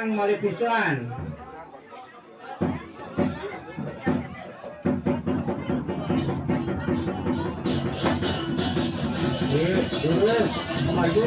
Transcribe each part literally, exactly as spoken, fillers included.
Malih pisan. Terus, maju.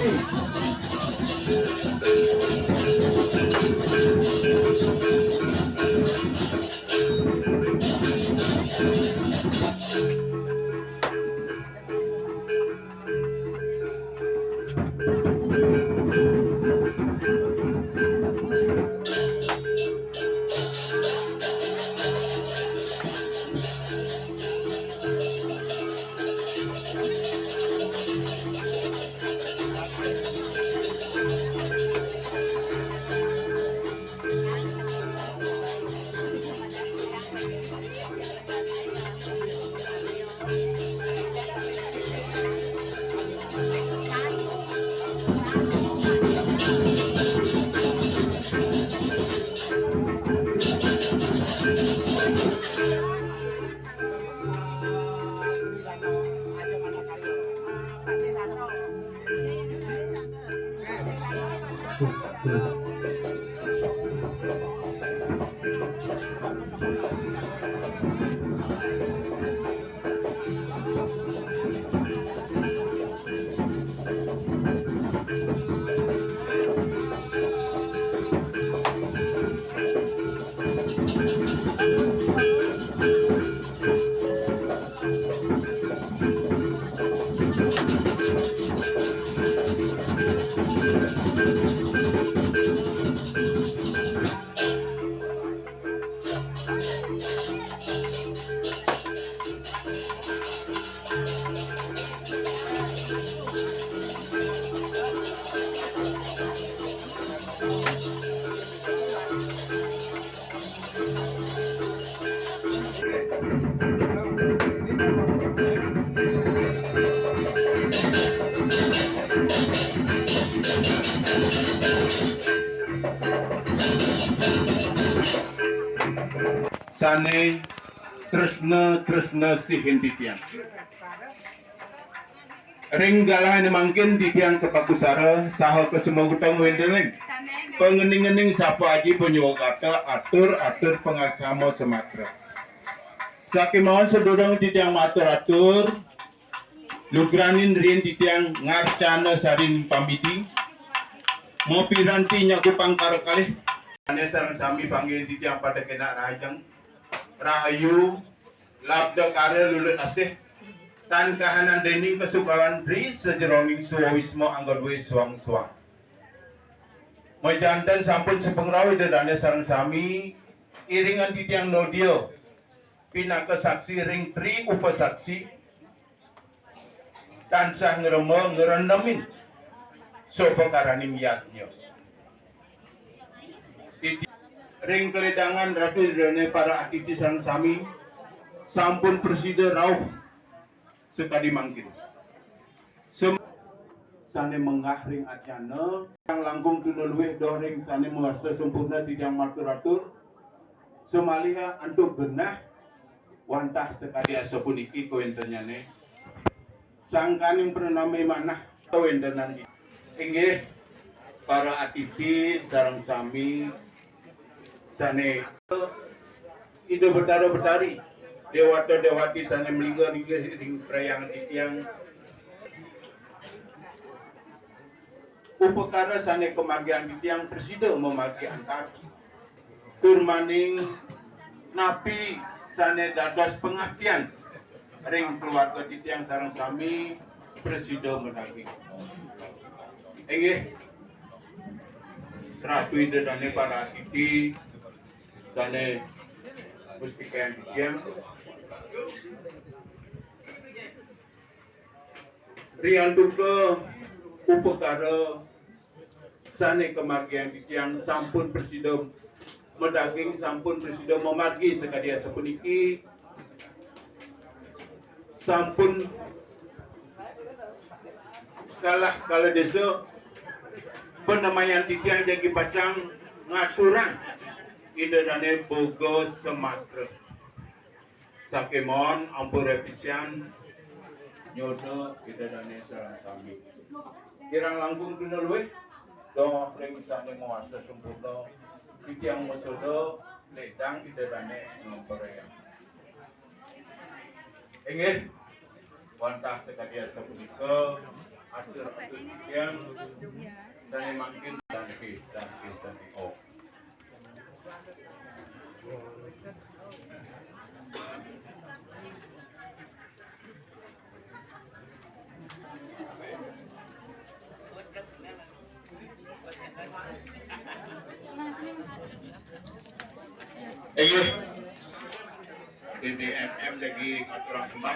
Sané tresna, tresna sihin titiang. Ring galahé mangkin titiang kapakusara saha kasumagutang wénten ring pangening-ening sapa aji panyuwagata atur-atur pangaksama samatra. Sakémaon sadurung titiang matur-atur, lugranin riin titiang ngarcana saring pamidi, mapiranti nyakupang kara kalih. Sané sareng sami panggih titiang pada kénak rahajeng, rahayu, labda kara lulut asih, tan kahanan dening kasukawan ri sajeroning swawisma angga duwé suang-suang. Majanten sampun sapangrauh Ida Dané sareng sami, iringan titiang nodia pinaka saksi ring tri upasaksi, tansah ngrema ngrenemin sopakaraning yadnya. Titi ring kaledangan Ratu Ida Dané para atiti sareng sami sampun prasida rauh sakadi mangkin. Sem- sané menggah ring atyana, yang langkung tuna luih doh ring sané mawasta sampurna titiang matur-atur, samaliha antuk genah wantah sakadi asapuniki kawéntenannyané. Sangkaning pranamé manah kawéntenan. Inggih, para atiti sareng sami sané Ida Betara Betari, déwata déwati sané malingga linggih ring prayang titiang. Upakara sané kamargiang titiang prasida mamargi antar. Tur maning napi sané dados pangaktian ring keluarga titiang sareng sami prasida madaging. Inggih, Ratu Ida Dané para atiti sané mustikayang titiang. Riantuka upakara sané kamargiang titiang sampun prasida madaging, sampun prasida mamargi sakadi asapuniki, sampun kalah kala désa, panemayan titiang jagi pacang ngaturang Ida Dané boga samatra. Sakémaon ampura pisian nyoda Ida Dané sareng sami. Kirang langkung tuna luih, doh ring sané mawasta sampurna, Tiang masuda ledang Ida Dané ngampurayang. Inggih, wantah sakadi asapunika, atur-atur titiang, sané mangkin dangke, dangke, dangke. Oh. Inggih. T D M M lagi ngaturang sembah.